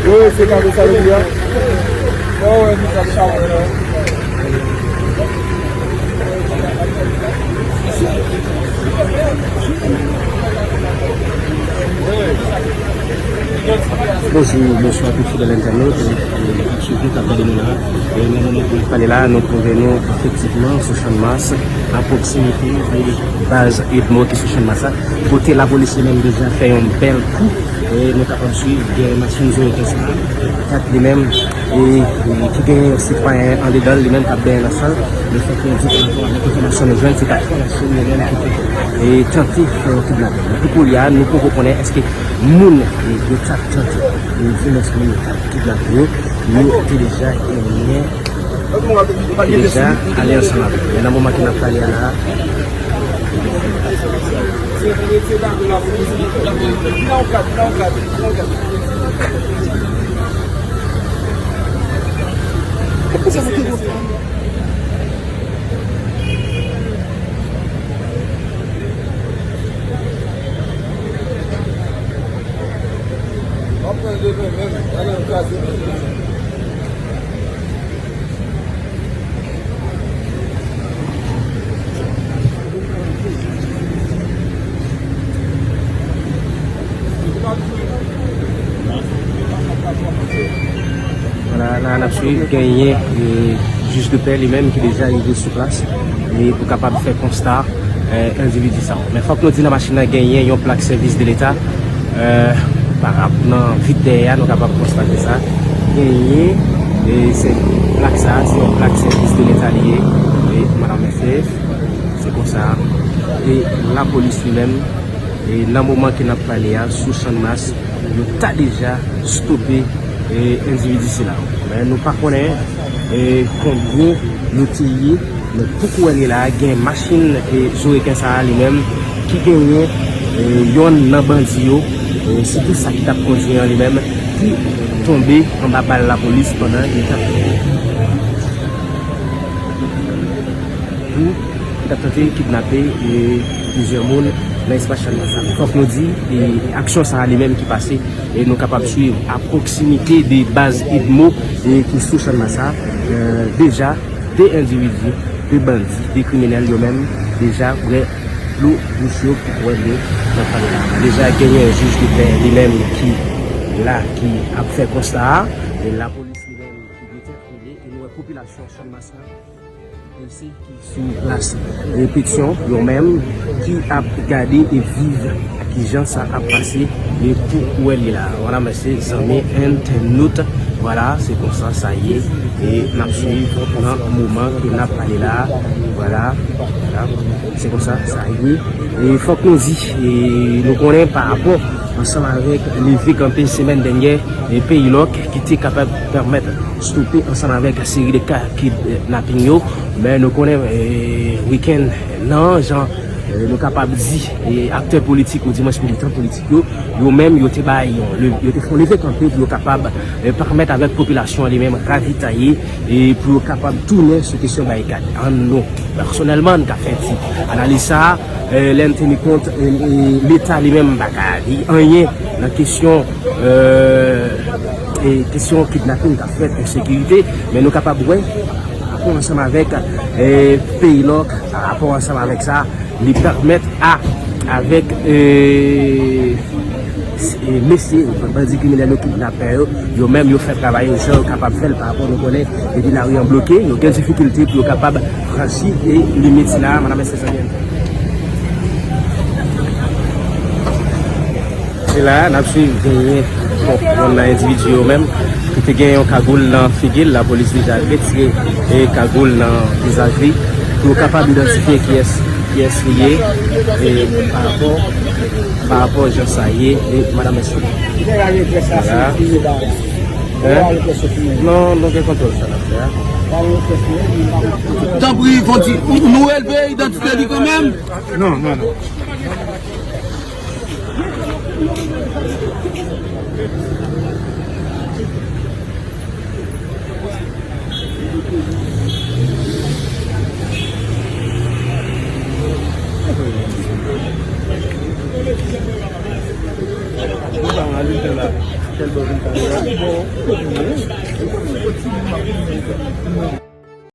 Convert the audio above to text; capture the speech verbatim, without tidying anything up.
Yo, se kado sa yo di a. Yo, wè, nou sa chawon la. Bonjou, bonswa tout fidèl entènot, e, e, k ap swiv nou, k ap gade nou la. E, nan moman pou n ap pale la, nou twouve nou efektivman sou Channmas, a pwoksimite de baz UDMO ki sou Channmas la, kote lapolis li menm deja fè yon bèl kou. E, nou kapab swiv, gen machin Zoe Kensma, kat li menm, e, e, ki gen yon sitwayen andedan l, li menm k ap benyen nan san l. Nou fè kredit anvan avèk enfòmasyon nou jwenn, se kat fwa machin yo menm ki te, e, tante fè yon kidnaping. Pou koulye a, nou poko konnen èske moun, e, yo t ap tante, e, vin nan moun yo t ap kidnape yo, yo te deja genyen, te deja ale ansanm avè l. Men nan moman ke n ap pale a la, Vwala, la n ap swiv, genyen, e, jij de pè li menm ki deja rive sou plas, e, pou kapab fè konsta, e, endividi sa yo. Men fòk nou di nan machin nan genyen yon plak sèvis de leta, e, pa rap-, nan vit dèyè a, nou kapab konstate sa. Genyen, e, se plak sa, se yon plak sèvis de leta li ye, e, madanm mesye, se konsa. E lapolis li menm, e nan moman ke n ap pale a, sou Channmas, yo ta deja stope, e, endividi sila yo. Men nou pa konnen, e, konbyen yo te ye, men pou kounye la, gen machin, e, Zoe Kensma li menm ki genyen, e, yonn nan bandi yo, e, se te sa ki t ap kondui an li menm, ki tonbe anba bal lapolis pandan li t ap pou ki t ap tante kidnape, e, plizyè moun nan espas Channmas la. Fòk nou di, e, aksyon sa a li menm ki pase, e nou kapab swiv a pwoksimite de baz UDMO, e, ki sou Channmas la, e, deja de endividi, de bandi, de kriminèl yo menm deja ouvè dlo bouch yo pou kwè de nan pale la. Deja genyen jij de pè li menm ki la, ki ap fè konsta a, e lapolis li menm ki detèmine, e nou wè popilasyon Channmas la, mesye ki sou plas, e, Petyon, yo menm ki ap gade e viv kijan sa ap pase, e pou wè li la. Vwala, mesye, zanmi entènot, vwala, se konsa sa ye, e n ap swiv nan moman ke n ap pale la, vwala, vwala, se konsa sa ye. E fòk nou di, e nou konnen pa rapò ansanm avèk leve kanpe semèn dènyè, e Peyilòk ki te kapab pèmèt stope ansanm avèk seri de ka kidnaping yo. Men nou konnen, e, wikenn nan, jan, e, nou kapab di, e, aktè politik oudimwens militan politik yo, yo menm yo te bay yon, le- yo te fè yon leve kanpe pou yo kapab, e, pèmèt avèk popilasyon an li menm ravitaye, e pou yo kapab tounen sou kesyon barikad. An nou, pèsonèlman, n ka fè ti analiz sa a, e, lè n teni kont, e, e, Leta li menm pa ka di anyen nan kesyon, e, e, kesyon kidnaping k ap fèt, ensekirite, men nou kapab wè, pa rapò ansanm avèk, e, Peyilòk, pa rapò ansanm avèk sa, li pèmèt a, avèk, e, e, mesye, bandi kriminèl yo, kidnapè yo, yo menm yo fè travay yo jan yo kapab fè l pa rapò nou konnen, epi lari an bloke, yo gen difikilte pou yo kapab franchi e limit sila, madanm, mesye, zanmi. Se la a, n ap swiv, genyen, bon, yonn nan endividi yo menm, ki te gen yon kagoul nan figi l, lapolis deja retire, e, kagoul nan vizaj li. Pou yo kapab idantifye kiyès, kiyès li ye, e, pa rapò, pa rapò jan sa ye, e, madanm Esther. Vwala. Hein? Non, nou gen kontwòl sa n ap fè a. Tanpri, fò di, nou relve idantite li kanmenm? Non, non, non.